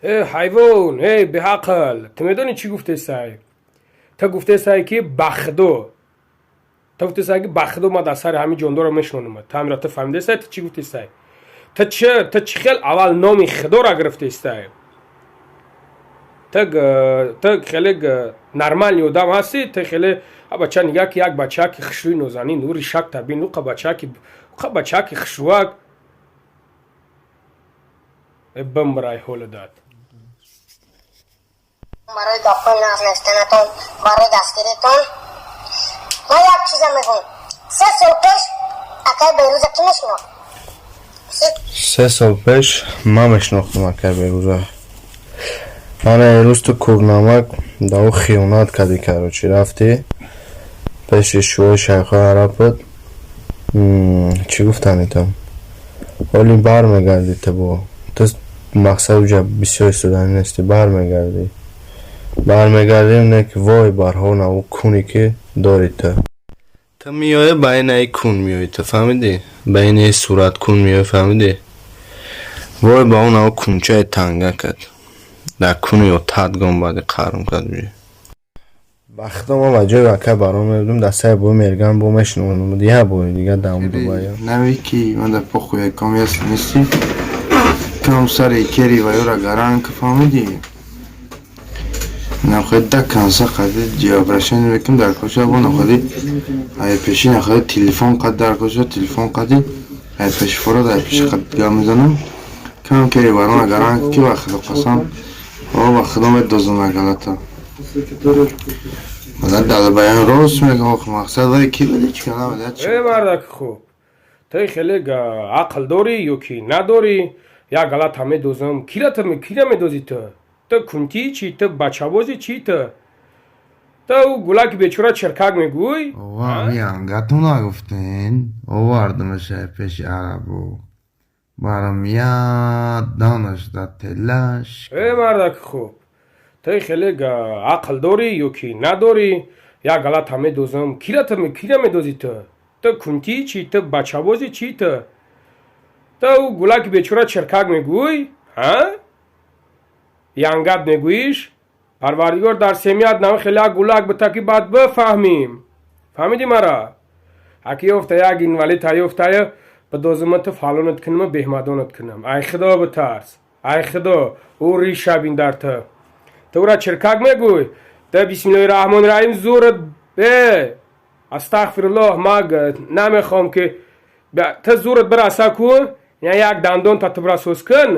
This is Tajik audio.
Э, ҳайвон, э, беақл, ту медонӣ, чӣ гуфтесай? Ту гуфтесай, ки бахдо, ту гуфтесай, ки бахдо, ма дар сари ҳамин ҷондорро мешинонам. Ту ҳамира ту фаҳмидесай, ту чӣ гуфтесай? Ту чӣ, ту чӣ хел аввал номи худоро гирифтестай? Ту хеле нормальный одам ҳастӣ? Ту хеле бача, нигаҳ ки, як бачаки хушрӯи нозанин, ӯ ришак табин, уқа бачаки, уқа бачаки хушрӯак. Э, бимбирай ҳоли дад. Барои гапҳои нағз навиштанатон, барои дастгиритон. Ман як чиза мегӯм: 3 сол пеш акай Берӯза кӣ мешинохт? 3 сол пеш ман мешинохтам акай Берӯза. Мана имрӯз ту курнамак да ӯ хиёнат кардӣ. Короче, рафтӣ пеши шӯои шайхои араб буд. Чӣ гуфтанитам, ҳоли бармегардӣ ту, бо ту мақсад уҷа бисёр истоданӣ нестӣ. Бармегардӣ, бармегардӣ, не ки вой барҳо наву куне ки дорӣ ту. Ту меоӣ ба инаи кун меоӣ, ту фаҳмидӣ? Ба инаи сурат кун меоӣ, фаҳмидӣ? Вой ба он ав кунчаи танга кард дар куни отатгон баъди қарм кард уҷа. Ба худо, ман ба ҷои ака барон мебудам, дар сари бои мерган бо мешинонам як бори дига дам Дубая. Нави ки ман дар похуй якам ясли нести, кам сари кери ва ёра гаранг, фаҳмидӣ? Нахоҳи да канса қади обращение мекунам дар коша бо нахоҳи ай пеши, нахоҳи телефон қад дар коша телефон қади ай пеши форад, ай пеши қад гап мезанам. Кам кери барона гаранг ки, ба худо қасам, о ба худо медозам галата. Мадад далбаян рост мегам, мақсад вай ки бади чӣ кана бади. Э, мардаки хуб, ту хеле ақл дорӣ ё ки надорӣ? Як галата медозам. Кира ту, кира медозӣ ту? Ту кунтӣ чӣ? Ту бачабозӣ чӣ? Ту ӯ гулаки бечора черкак мегӯй? Ова, миангату нагуфтен, овардамаш пеши арабу, барам яданаш да телаш. Э, мардаки хуб, ту хеле ақл дорӣ ё ки надорӣ? Як галата медозам. Кира ту, кира медозӣ ту? Ту кунтӣ чӣ? Ту бачабозӣ чӣ? Ту ӯ гулаки бечора черкак мегӯй? Ҳа, янгат мегӯиш? Парвардигор дар семият нав хеле як гулак бита, ки баъд бифаҳмим. Фаҳмидӣ мара? Аки ёфта як инвалид ёфтая бидозима, ту фалонат кунама, беҳмадонат кунам. Ай худо битарс, ай худо, ӯ риша бин дар ту. Ту ӯра черкак мегӯй? Ту бисмиллоҳи раҳмони раҳим, зурат э, астағфируллоҳ, маг намехоҳам ки ту зурат бираса ку, як дандон та ту бирасоз кун.